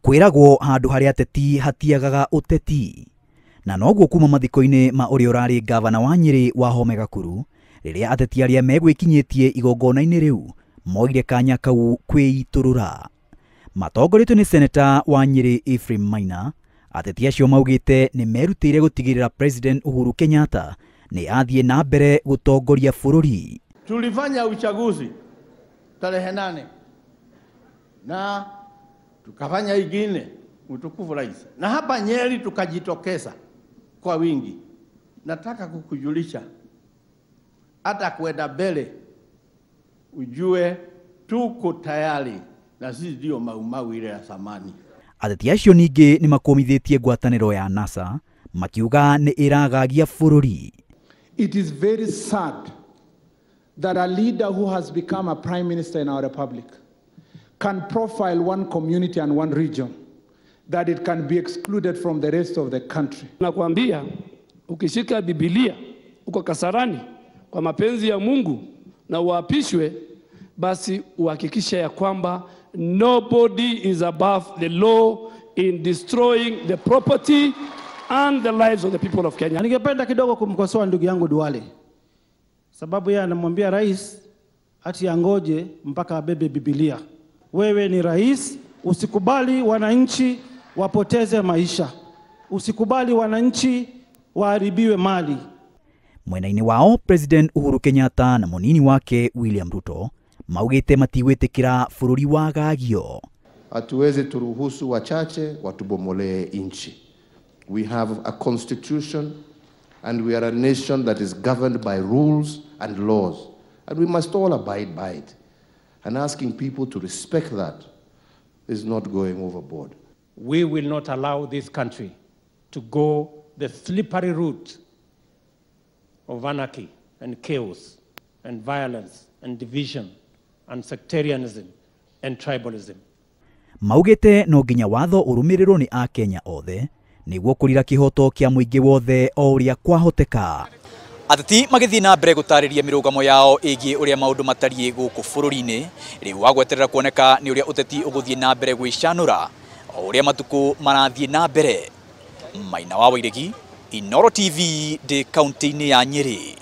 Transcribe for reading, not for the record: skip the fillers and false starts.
Kwĩragwo handũ harĩa ateti hatiagaga ũteti. Na noguo kuma mathiko-inĩ ma ũrĩa ũrarĩ gavana wa Nyĩrĩ Wahome Gakuru, rĩrĩa ateti arĩa megwĩkinyĩtie igongona-inĩ rĩu moire kanya kau kwĩitũrũra. Matongoretio nĩ seneta wa Nyĩrĩ Ephraim Maina, ateti acio maugĩte nĩ merutĩire gũtigĩrĩra President Uhuru Kenyatta nĩ athiĩ na mbere gũtongoria bũrũri. Tulifanya uchaguzi tarehe 8 na tukafanya ingine, mtukufu rais, na hapa Nyeri tukajitokeza kwa wingi. Nataka kukujulisha hata kwenda mbele ujue tuko tayari na sisi ndio Mau Mau ile ya zamani. Ateti acio ningĩ nĩ makũmithĩtie ngwatanĩro ya NASA makiuga nĩ ĩragagia bũrũri. It is very sad that a leader who has become a prime minister in our republic can profile one community and one region, that it can be excluded from the rest of the country. Nakwambia, ukishika Biblia uko Kasarani kwa mapenzi ya Mungu na uapishwe, basi uhakikishe ya kwamba nobody is above the law in destroying the property and the lives of the people of Kenya. Ningependa kidogo kumkosoa ndugu yangu Duale, sababu yeye anamwambia rais ati angoje mpaka abebe Biblia. Wewe ni rais, usikubali wananchi wapoteze maisha, usikubali wananchi waharibiwe mali. Mwena-inĩ wao President Uhuru Kenyatta na munini wake William Ruto maugĩte matigwĩtĩkĩra bũrũri wagagio. Hatuwezi turuhusu wachache watubomolee nchi. We have a constitution and we are a nation that is governed by rules and laws, and we must all abide by it. And asking people to respect that is not going overboard. We will not allow this country to go the slippery route of anarchy and chaos and violence and division and sectarianism and tribalism. Maugĩte no nginya watho ũrũmĩrĩrwo nĩ Akenya othe nĩguo kũrira kĩhoto kĩa mũingĩ wothe o ũrĩa kwahoteka. Ateti magĩthiĩ na mbere gũtarĩria mĩrũgamo yao ĩgiĩ ũrĩa maũndũ matariĩ gũkũ bũrũri-inĩ, rĩu wa gweterera kuoneka nĩ ũrĩa ũteti ũgũthiĩ na mbere gwĩcanũra o ũrĩa matukũ marathiĩ na mbere. Maina wa Wairegi, Inooro TV, ndĩ kaunti-inĩ ya Nyĩrĩ.